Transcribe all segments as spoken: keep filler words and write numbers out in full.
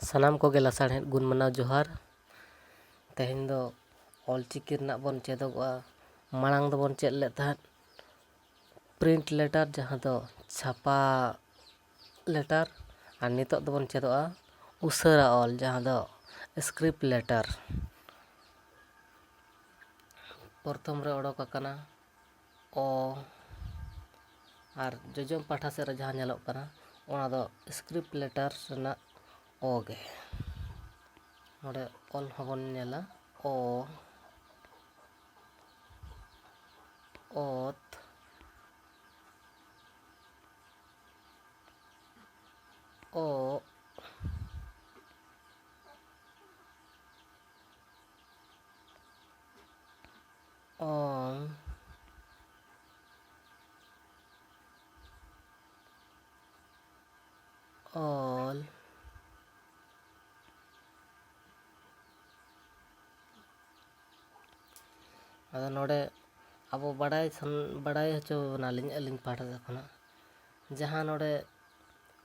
ᱥᱟᱱᱟᱢ ᱠᱚᱜᱮ ᱞᱟᱥᱟᱲᱦᱮᱫ ᱜᱩᱱ ᱢᱟᱱᱟᱣ ᱡᱚᱦᱟᱨ᱾ ᱛᱮᱦᱮᱧ ᱫᱚ ᱚᱞᱪᱤᱠᱤ ᱨᱮᱱᱟᱜ ᱵᱚᱱ ᱪᱮᱫᱚᱜᱚᱜᱼᱟ᱾ ᱢᱟᱲᱟᱝ ᱫᱚᱵᱚᱱ ᱪᱮᱫ ᱞᱮᱫ ᱛᱟᱦᱮᱸᱫ ᱯᱨᱤᱱᱴ ᱞᱮᱴᱟᱨ, ᱡᱟᱦᱟᱸ ᱫᱚ ᱪᱷᱟᱯᱟ ᱞᱮᱴᱟᱨ, ᱟᱨ ᱱᱤᱛᱚᱜ ᱫᱚᱵᱚᱱ ᱪᱮᱫᱚᱜᱼᱟ ᱩᱥᱟᱹᱨᱟ ᱚᱞ, ᱡᱟᱦᱟᱸ ᱫᱚ ᱥᱠᱨᱤᱯᱴ ᱞᱮᱴᱟᱨ᱾ ᱯᱨᱚᱛᱷᱚᱢ ᱨᱮ ᱚᱰᱚᱠ ᱟᱠᱟᱱᱟ ᱚ, ᱟᱨ ᱡᱚᱡᱚᱢ ᱯᱟᱦᱴᱟ ᱥᱮᱫ ᱨᱮ ᱡᱟᱦᱟᱸ ᱧᱮᱞᱚᱜ ᱠᱟᱱᱟ, ᱚᱱᱟ ᱫᱚ ᱥᱠᱨᱤᱯᱴ ᱞᱮᱴᱟᱨ ᱨᱮᱱᱟᱜ ᱚ ᱜᱮ᱾ ᱱᱚᱰᱮ ᱚᱞ ᱦᱚᱸᱵᱚᱱ ᱧᱮᱞᱟ, ᱚ, ᱚᱛ, ᱚᱜ, ᱚᱝ, ᱚᱞ᱾ ᱟᱫᱚ ᱱᱚᱰᱮ ᱟᱵᱚ ᱵᱟᱰᱟᱭ ᱥᱟᱱ-, ᱵᱟᱰᱟᱭ ᱦᱚᱪᱚ ᱵᱚᱱᱟᱞᱤᱧ ᱟᱹᱞᱤᱧ ᱯᱟᱦᱴᱟ ᱥᱮᱫ ᱠᱷᱚᱱᱟᱜ, ᱡᱟᱦᱟᱸ ᱱᱚᱰᱮ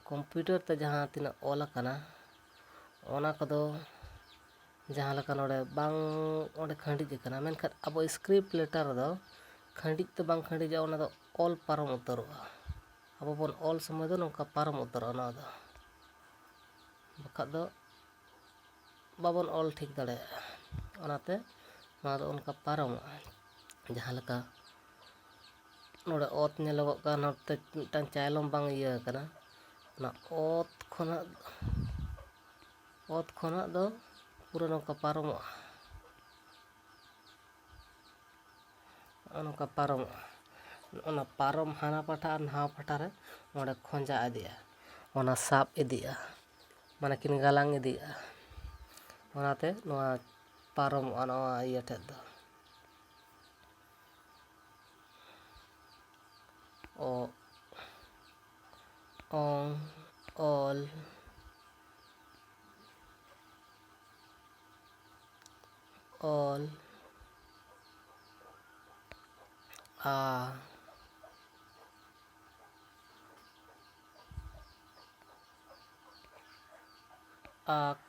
ᱠᱚᱢᱯᱤᱭᱩᱴᱟᱨ ᱛᱮ ᱡᱟᱦᱟᱸ ᱛᱤᱱᱟᱹᱜ ᱚᱞ ᱟᱠᱟᱱᱟ, ᱚᱱᱟ ᱠᱚᱫᱚ ᱡᱟᱦᱟᱸ ᱞᱮᱠᱟ ᱱᱚᱰᱮ ᱵᱟᱝ, ᱚᱸᱰᱮ ᱠᱷᱟᱹᱸᱰᱤᱡ ᱟᱠᱟᱱᱟ, ᱢᱮᱱᱠᱷᱟᱱ ᱟᱵᱚ ᱥᱠᱨᱤᱯᱴ ᱞᱮᱴᱟᱨ ᱨᱮᱫᱚ ᱠᱷᱟᱹᱸᱰᱤᱡ ᱫᱚ ᱵᱟᱝ ᱠᱷᱟᱹᱸᱰᱤᱡᱚᱜᱼᱟ, ᱚᱱᱟ ᱫᱚ ᱚᱞ ᱯᱟᱨᱚᱢ ᱩᱛᱟᱹᱨᱚᱜᱼᱟ᱾ ᱟᱵᱚ ᱵᱚᱱ ᱚᱞ ᱥᱚᱢᱚᱭ ᱫᱚ ᱱᱚᱝᱠᱟ ᱯᱟᱨᱚᱢ ᱩᱛᱟᱹᱨᱚᱜᱼᱟ, ᱱᱚᱣᱟ ᱫᱚ, ᱵᱟᱠᱷᱟᱡ ᱫᱚ ᱵᱟᱵᱚᱱ ᱚᱞ ᱴᱷᱤᱠ ᱫᱟᱲᱮᱭᱟᱜᱼᱟ᱾ ᱚᱱᱟᱛᱮ ᱱᱚᱣᱟ ᱫᱚ ᱚᱱᱠᱟ ᱯᱟᱨᱚᱢᱚᱜᱼᱟ᱾ ᱡᱟᱦᱟᱸ ᱞᱮᱠᱟ ᱱᱚᱰᱮ ᱚᱛ ᱧᱮᱞᱚᱜᱚᱜ ᱠᱟᱱᱟ, ᱱᱚᱛᱮ ᱢᱤᱫᱴᱟᱝ ᱪᱟᱭᱞᱚᱢ ᱵᱟᱝ ᱤᱭᱟᱹ ᱟᱠᱟᱱᱟ, ᱚᱱᱟ ᱚᱛ ᱠᱷᱚᱱᱟᱜ, ᱚᱛ ᱠᱷᱚᱱᱟᱜ ᱫᱚ ᱯᱩᱨᱟᱹ ᱱᱚᱝᱠᱟ ᱯᱟᱨᱚᱢᱚᱜᱼᱟ᱾ ᱱᱚᱜᱼᱚ ᱱᱚᱝᱠᱟ ᱯᱟᱨᱚᱢᱚᱜᱼᱟ᱾ ᱚᱱᱟ ᱯᱟᱨᱚᱢ ᱦᱟᱱᱟ ᱯᱟᱦᱴᱟ ᱟᱨ ᱱᱟᱣᱟ ᱯᱟᱦᱴᱟ ᱨᱮ ᱚᱸᱰᱮ ᱠᱷᱚᱸᱡᱟ ᱤᱫᱤᱜᱼᱟ, ᱚᱱᱟ ᱥᱟᱵ ᱤᱫᱤᱜᱼᱟ, ᱢᱟᱱᱮ ᱠᱤᱱ ᱜᱟᱞᱟᱝ ᱤᱫᱤᱜᱼᱟ᱾ ᱚᱱᱟᱛᱮ ᱱᱚᱣᱟ ᱯᱟᱨᱚᱢᱚᱜᱼᱟ, ᱱᱚᱣᱟ ᱤᱭᱟᱹ ᱴᱷᱮᱡ ᱫᱚ᱾ ᱚ, ᱚᱝ, ᱚᱞ, ᱚᱞ, ᱟ, ᱟᱠ,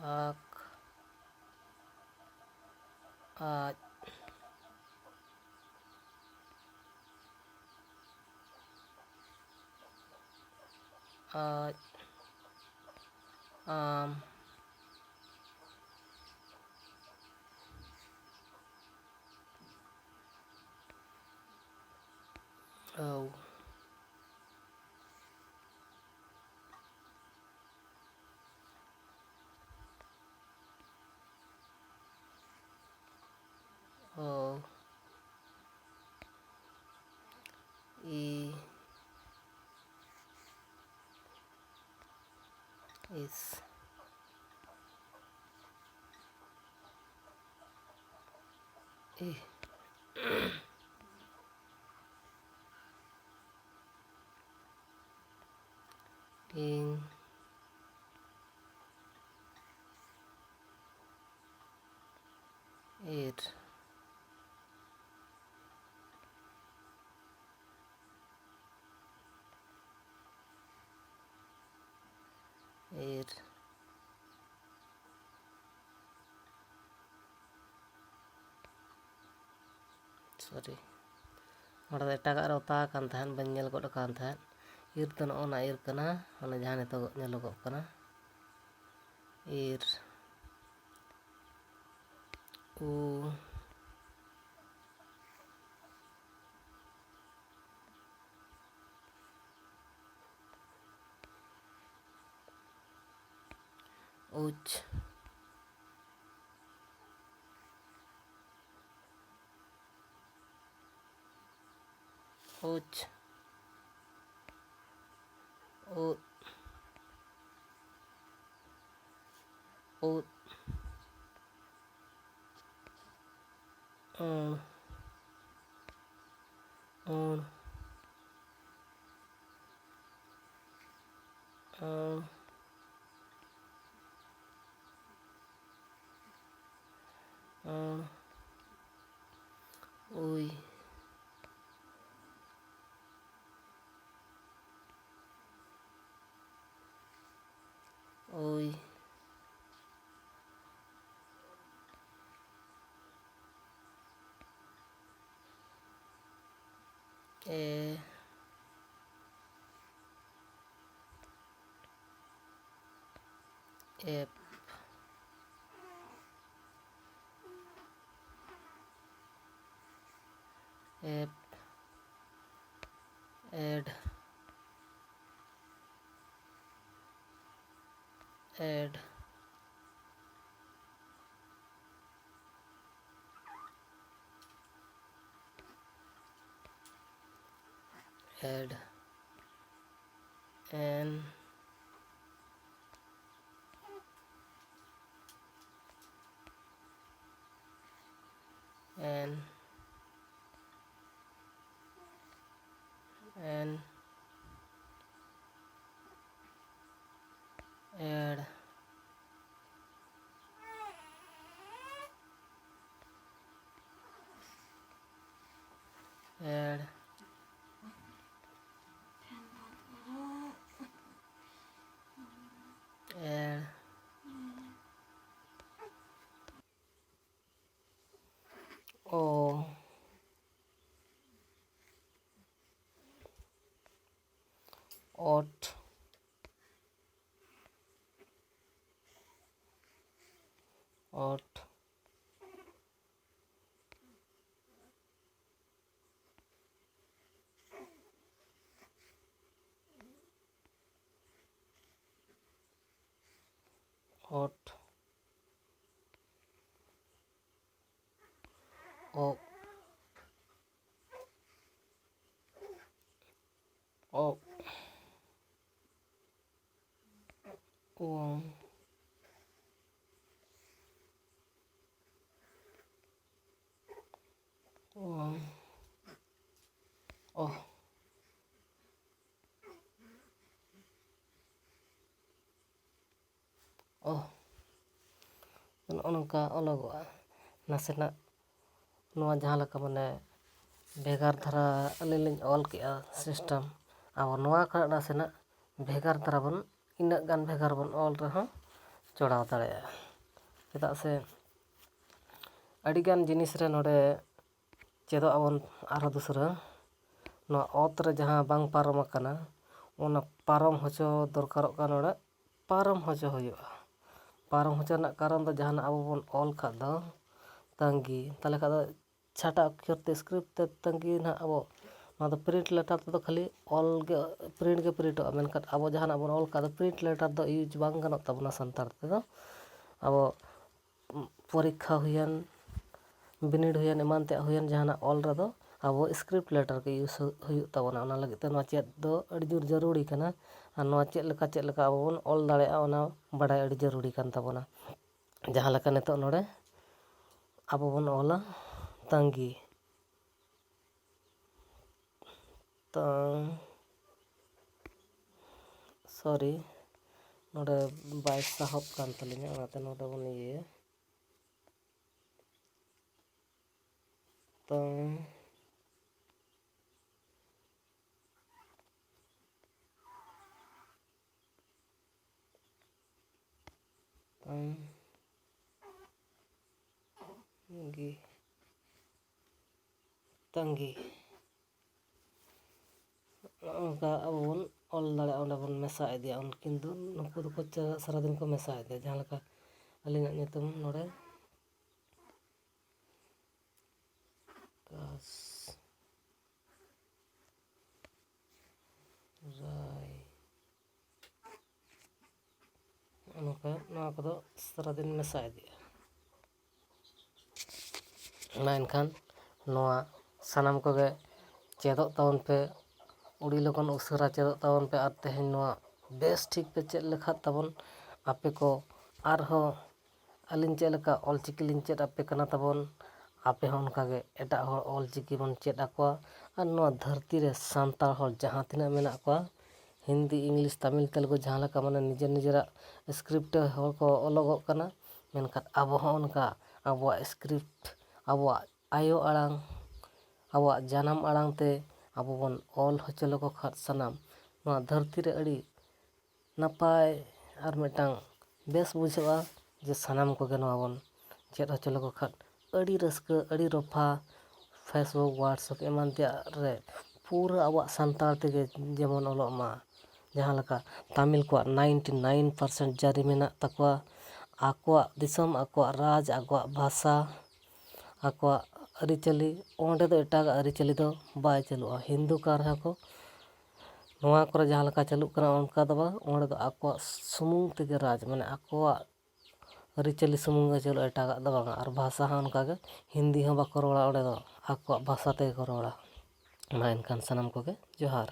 ᱟᱠ, ᱟᱡ, ᱟᱡ, ᱟᱢ, ᱟᱹᱣ᱾ ᱚ, ᱤ, ᱤᱥ, ᱤ, ᱤᱧ, ᱤᱨ, ᱤᱨ, ᱥᱚᱨᱤ, ᱱᱚᱰᱮ ᱫᱚ ᱮᱴᱟᱜᱟᱜ ᱨᱮ ᱚᱛᱟ ᱟᱠᱟᱱ ᱛᱟᱦᱮᱸᱫ, ᱵᱟᱹᱧ ᱧᱮᱞ ᱜᱚᱫ ᱟᱠᱟᱱ ᱛᱟᱦᱮᱸᱫ᱾ ᱤᱨ ᱫᱚ ᱱᱚᱜᱼᱚ ᱱᱟ ᱤᱨ ᱠᱟᱱᱟ, ᱚᱱᱟ ᱡᱟᱦᱟᱸ ᱱᱤᱛᱚᱜ ᱧᱮᱞᱚᱜᱚᱜ ᱠᱟᱱᱟ᱾ ᱤᱨ, ᱩ, ᱩᱪ, ᱩᱪ, ᱩᱫ, ᱩᱫ, ᱩᱬ, ᱩᱬ, ᱩᱬ, ᱩᱬ, ᱮ, ᱮᱯ, ᱮᱯ, ᱮᱰ, ᱮᱰ, ᱮᱰ, ᱮᱱ, ᱮᱱ, ᱮᱱ, ᱮᱲ, ᱮᱲ, ᱮᱲ, ᱚ, ᱚᱴ, ᱚᱴ, ᱚᱴ, ᱚᱜ, ᱚᱜ, ᱚᱝ, ᱚᱝ, ᱚᱦ᱾ ᱚ, ᱱᱚᱜᱼᱚ ᱱᱚᱝᱠᱟ ᱚᱞᱚᱜᱚᱜᱼᱟ᱾ ᱱᱟᱥᱮᱱᱟᱜ ᱱᱚᱣᱟ ᱡᱟᱦᱟᱸ ᱞᱮᱠᱟ ᱢᱟᱱᱮ ᱵᱷᱮᱜᱟᱨ ᱫᱷᱟᱨᱟ ᱟᱹᱞᱤᱧ ᱞᱤᱧ ᱚᱞ ᱠᱮᱜᱼᱟ system, ᱟᱵᱚ ᱱᱚᱣᱟ ᱠᱷᱚᱱᱟᱜ ᱱᱟᱥᱮᱱᱟᱜ ᱵᱷᱮᱜᱟᱨ ᱫᱷᱟᱨᱟ ᱵᱚᱱ, ᱤᱱᱟᱹᱜ ᱜᱟᱱ ᱵᱷᱮᱜᱟᱨ ᱵᱚᱱ ᱚᱞ ᱨᱮᱦᱚᱸ ᱪᱚᱲᱟᱣ ᱫᱟᱲᱮᱭᱟᱜᱼᱟ᱾ ᱪᱮᱫᱟᱜ ᱥᱮ ᱟᱹᱰᱤᱜᱟᱱ ᱡᱤᱱᱤᱥ ᱨᱮ ᱱᱚᱰᱮ ᱪᱮᱫᱚᱜ ᱟᱵᱚᱱ ᱟᱨᱦᱚᱸ ᱫᱩᱥᱨᱟᱹ᱾ ᱱᱚᱣᱟ ᱚᱛ ᱨᱮ ᱡᱟᱦᱟᱸ ᱵᱟᱝ ᱯᱟᱨᱚᱢ ᱟᱠᱟᱱᱟ, ᱚᱱᱟ ᱯᱟᱨᱚᱢ ᱦᱚᱪᱚ ᱫᱚᱨᱠᱟᱨᱚᱜ ᱠᱟᱱᱟ, ᱱᱚᱰᱮ ᱯᱟᱨᱚᱢ ᱦᱚᱪᱚ ᱦᱩᱭᱩᱜᱼᱟ᱾ ᱯᱟᱨᱚᱢ ᱦᱚᱪᱚ ᱨᱮᱱᱟᱜ ᱠᱟᱨᱚᱱ ᱫᱚ ᱡᱟᱦᱟᱱᱟᱜ ᱟᱵᱚ ᱵᱚᱱ ᱚᱞ ᱠᱷᱟᱱ ᱫᱚ ᱛᱟᱺᱜᱤ, ᱛᱟᱦᱚᱞᱮ ᱠᱷᱟᱱ ᱫᱚ ᱪᱷᱟᱴᱟ ᱚᱠᱠᱷᱚᱨ ᱛᱮ ᱥᱠᱨᱤᱯᱴ ᱛᱮ ᱛᱟᱺᱜᱤ ᱱᱟᱦᱟᱜ ᱟᱵᱚ ᱱᱚᱣᱟ ᱫᱚ ᱯᱨᱤᱱᱴ ᱞᱮᱴᱟᱨ ᱛᱮᱫᱚ ᱠᱷᱟᱹᱞᱤ ᱚᱞ ᱜᱮ ᱯᱨᱤᱱᱴ ᱜᱮ ᱯᱨᱤᱱᱴᱚᱜᱼᱟ, ᱢᱮᱱᱠᱷᱟᱱ ᱟᱵᱚ ᱡᱟᱦᱟᱱᱟᱜ ᱵᱚᱱ ᱚᱞ ᱠᱟᱜ ᱫᱚ ᱯᱨᱤᱱᱴ ᱞᱮᱴᱟᱨ ᱫᱚ ᱤᱭᱩᱡᱽ ᱵᱟᱝ ᱜᱟᱱᱚᱜ ᱛᱟᱵᱚᱱᱟ ᱥᱟᱱᱛᱟᱲ ᱛᱮᱫᱚ᱾ ᱟᱵᱚ ᱯᱚᱨᱤᱠᱠᱷᱟ ᱦᱩᱭᱮᱱ, ᱵᱤᱱᱤᱰ ᱦᱩᱭᱮᱱ, ᱮᱢᱟᱱ ᱛᱮᱭᱟᱜ ᱦᱩᱭᱮᱱ, ᱡᱟᱦᱟᱱᱟᱜ ᱚᱞ ᱨᱮᱫᱚ ᱟᱵᱚ ᱥᱠᱨᱤᱯᱴ ᱞᱮᱴᱟᱨ ᱜᱮ ᱤᱭᱩᱡᱽ ᱦᱩᱭᱩᱜ ᱛᱟᱵᱚᱱᱟ᱾ ᱚᱱᱟ ᱞᱟᱹᱜᱤᱫ ᱛᱮ ᱱᱚᱣᱟ ᱪᱮᱫ ᱫᱚ ᱟᱹᱰᱤ ᱡᱳᱨ ᱡᱟᱹᱨᱩᱲᱤ ᱠᱟᱱᱟ᱾ ᱟᱨ ᱱᱚᱣᱟ ᱪᱮᱫ ᱞᱮᱠᱟ ᱪᱮᱫ ᱞᱮᱠᱟ ᱟᱵᱚ ᱵᱚᱱ ᱚᱞ ᱫᱟᱲᱮᱭᱟᱜᱼᱟ, ᱚᱱᱟ ᱵᱟᱰᱟᱭ ᱟᱹᱰᱤ ᱡᱟᱹᱨᱩᱲᱤ ᱠᱟᱱ ᱛᱟᱵᱚᱱᱟ᱾ ᱡᱟᱦᱟᱸ ᱞᱮᱠᱟ ᱱᱤᱛᱚᱜ ᱱᱚᱰᱮ ᱟᱵᱚ ᱵᱚᱱ ᱚᱞᱟ ᱛᱟᱺᱜᱤ᱾ ᱛᱟᱝ, ᱥᱚᱨᱤ, ᱱᱚᱰᱮ ᱵᱟᱭ ᱥᱟᱦᱚᱵ ᱠᱟᱱ ᱛᱟᱹᱞᱤᱧᱟ, ᱚᱱᱟᱛᱮ ᱱᱚᱰᱮ ᱵᱚᱱ ᱤᱭᱟᱹᱭᱟ᱾ ᱛᱟᱝ, ᱛᱟᱝ, ᱜᱤ, ᱛᱟᱝᱜᱤ᱾ ᱱᱚᱜᱼᱚ ᱱᱚᱝᱠᱟ ᱟᱵᱚ ᱵᱚᱱ ᱚᱞ ᱫᱟᱲᱮᱭᱟᱜᱼᱟ, ᱚᱸᱰᱮ ᱵᱚᱱ ᱢᱮᱥᱟ ᱤᱫᱤᱭᱟ᱾ ᱩᱱᱠᱤᱱ ᱫᱚ, ᱱᱩᱠᱩ ᱫᱚᱠᱚ ᱪᱟ-, ᱥᱟᱨᱟᱫᱤᱱ ᱠᱚ ᱢᱮᱥᱟ ᱤᱫᱤᱭᱟ᱾ ᱡᱟᱦᱟᱸ ᱞᱮᱠᱟ ᱟᱹᱞᱤᱧᱟᱜ ᱧᱩᱛᱩᱢ ᱱᱚᱰᱮ ᱠᱟᱥ ᱨᱟᱭ᱾ ᱱᱚᱜᱼᱚ ᱱᱚᱝᱠᱟ ᱱᱚᱣᱟ ᱠᱚᱫᱚ ᱥᱟᱨᱟᱫᱤᱱ ᱢᱮᱥᱟ ᱤᱫᱤᱜᱼᱟ᱾ ᱢᱟ ᱮᱱᱠᱷᱟᱱ ᱱᱚᱣᱟ ᱥᱟᱱᱟᱢ ᱠᱚᱜᱮ ᱪᱮᱫᱚᱜ ᱛᱟᱵᱚᱱ ᱯᱮ, ᱟᱹᱰᱤ ᱞᱚᱜᱚᱱ ᱩᱥᱟᱹᱨᱟ ᱪᱮᱫᱚᱜ ᱛᱟᱵᱚᱱ ᱯᱮ᱾ ᱟᱨ ᱛᱮᱦᱮᱧ ᱱᱚᱣᱟ ᱵᱮᱥ ᱴᱷᱤᱠ ᱯᱮ ᱪᱮᱫ ᱞᱮᱠᱷᱟᱱ ᱛᱟᱵᱚᱱ ᱟᱯᱮ ᱠᱚ ᱟᱨᱦᱚᱸ ᱟᱹᱞᱤᱧ ᱪᱮᱫ ᱞᱮᱠᱟ ᱚᱞᱪᱤᱠᱤ ᱞᱤᱧ ᱪᱮᱫ ᱟᱯᱮ ᱠᱟᱱᱟ ᱛᱟᱵᱚᱱ, ᱟᱯᱮ ᱦᱚᱸ ᱚᱱᱠᱟᱜᱮ ᱮᱴᱟᱜ ᱦᱚᱲ ᱚᱞᱪᱤᱠᱤ ᱵᱚᱱ ᱪᱮᱫ ᱟᱠᱚᱣᱟ᱾ ᱟᱨ ᱱᱚᱣᱟ ᱫᱷᱟᱹᱨᱛᱤ ᱨᱮ ᱥᱟᱱᱛᱟᱲ ᱦᱚᱲ ᱡᱟᱦᱟᱸ ᱛᱤᱱᱟᱹᱜ ᱢᱮᱱᱟᱜ ᱠᱚᱣᱟ, ᱦᱤᱱᱫᱤ, ᱤᱝᱞᱤᱥ, ᱛᱟᱢᱤᱞ, ᱛᱮᱞᱮᱜᱩ, ᱡᱟᱦᱟᱸ ᱞᱮᱠᱟ ᱢᱟᱱᱮ ᱱᱤᱡᱮᱨ ᱱᱤᱡᱮᱨᱟᱜ ᱥᱠᱨᱤᱯᱴ ᱛᱮ ᱦᱚᱲ ᱠᱚ ᱚᱞᱚᱜᱚᱜ ᱠᱟᱱᱟ, ᱢᱮᱱᱠᱷᱟᱱ ᱟᱵᱚ ᱦᱚᱸ ᱚᱱᱠᱟ ᱟᱵᱚᱣᱟᱜ ᱥᱠᱨᱤᱯᱴ, ᱟᱵᱚᱣᱟᱜ ᱟᱭᱳ ᱟᱲᱟᱝ, ᱟᱵᱚᱣᱟᱜ ᱡᱟᱱᱟᱢ ᱟᱲᱟᱝ ᱛᱮ ᱟᱵᱚ ᱵᱚᱱ ᱚᱞ ᱦᱚᱪᱚ ᱞᱮᱠᱚ ᱠᱷᱟᱱ ᱥᱟᱱᱟᱢ ᱱᱚᱣᱟ ᱫᱷᱟᱹᱨᱛᱤ ᱨᱮ ᱟᱹᱰᱤ ᱱᱟᱯᱟᱭ ᱟᱨ ᱢᱤᱫᱴᱟᱝ ᱵᱮᱥ ᱵᱩᱡᱷᱟᱹᱜᱼᱟ ᱡᱮ ᱥᱟᱱᱟᱢ ᱠᱚᱜᱮ ᱱᱚᱣᱟ ᱵᱚᱱ ᱪᱮᱫ ᱦᱚᱪᱚ ᱞᱮᱠᱚ ᱠᱷᱟᱱ ᱟᱹᱰᱤ ᱨᱟᱹᱥᱠᱟᱹ, ᱟᱹᱰᱤ ᱨᱚᱯᱷᱟ᱾ Facebook, WhatsApp ᱮᱢᱟᱱ ᱛᱮᱭᱟᱜ ᱨᱮ ᱯᱩᱨᱟᱹ ᱟᱵᱚᱣᱟᱜ ᱥᱟᱱᱛᱟᱲ ᱛᱮᱜᱮ ᱡᱮᱢᱚᱱ ᱚᱞᱚᱜ ᱢᱟ᱾ ᱡᱟᱦᱟᱸ ᱞᱮᱠᱟ ᱛᱟᱢᱤᱞ ᱠᱚᱣᱟᱜ ninety nine percent ᱡᱟᱹᱨᱤ ᱢᱮᱱᱟᱜ ᱛᱟᱠᱚᱣᱟ, ᱟᱠᱚᱣᱟᱜ ᱫᱤᱥᱚᱢ, ᱟᱠᱚᱣᱟᱜ ᱨᱟᱡᱽ, ᱟᱠᱚᱣᱟᱜ ᱵᱷᱟᱥᱟ, ᱟᱠᱚᱣᱟᱜ ᱟᱹᱨᱤᱪᱟᱹᱞᱤ, ᱚᱸᱰᱮ ᱫᱚ ᱮᱴᱟᱜᱟᱜ ᱟᱹᱨᱤᱪᱟᱹᱞᱤ ᱫᱚ ᱵᱟᱭ ᱪᱟᱹᱞᱩᱜᱼᱟ᱾ ᱦᱤᱱᱫᱩ ᱠᱟᱱ ᱨᱮᱦᱚᱸ ᱠᱚ, ᱱᱚᱣᱟ ᱠᱚᱨᱮ ᱡᱟᱦᱟᱸ ᱞᱮᱠᱟ ᱪᱟᱹᱞᱩᱜ ᱠᱟᱱᱟ ᱚᱱᱠᱟ ᱫᱚ ᱵᱟᱝ, ᱚᱸᱰᱮ ᱫᱚ ᱟᱠᱚᱣᱟᱜ ᱥᱩᱢᱩᱝ ᱛᱮᱜᱮ ᱨᱟᱡᱽ, ᱢᱟᱱᱮ ᱟᱠᱚᱣᱟᱜ ᱟᱹᱨᱤᱪᱟᱹᱞᱤ ᱥᱩᱢᱩᱝ ᱜᱮ ᱪᱟᱹᱞᱩᱜᱼᱟ, ᱮᱴᱟᱜᱟᱜ ᱫᱚ ᱵᱟᱝᱟ᱾ ᱟᱨ ᱵᱷᱟᱥᱟ ᱦᱚᱸ ᱚᱱᱠᱟᱜᱮ, ᱦᱤᱱᱫᱤ ᱦᱚᱸ ᱵᱟᱠᱚ ᱨᱚᱲᱟ ᱚᱸᱰᱮ ᱫᱚ, ᱟᱠᱚᱣᱟᱜ ᱵᱷᱟᱥᱟ ᱛᱮᱜᱮ ᱠᱚ ᱨᱚᱲᱟ᱾ ᱢᱟ ᱮᱱᱠᱷᱟᱱ ᱥᱟᱱᱟᱢ ᱠᱚᱜᱮ ᱡᱚᱦᱟᱨ᱾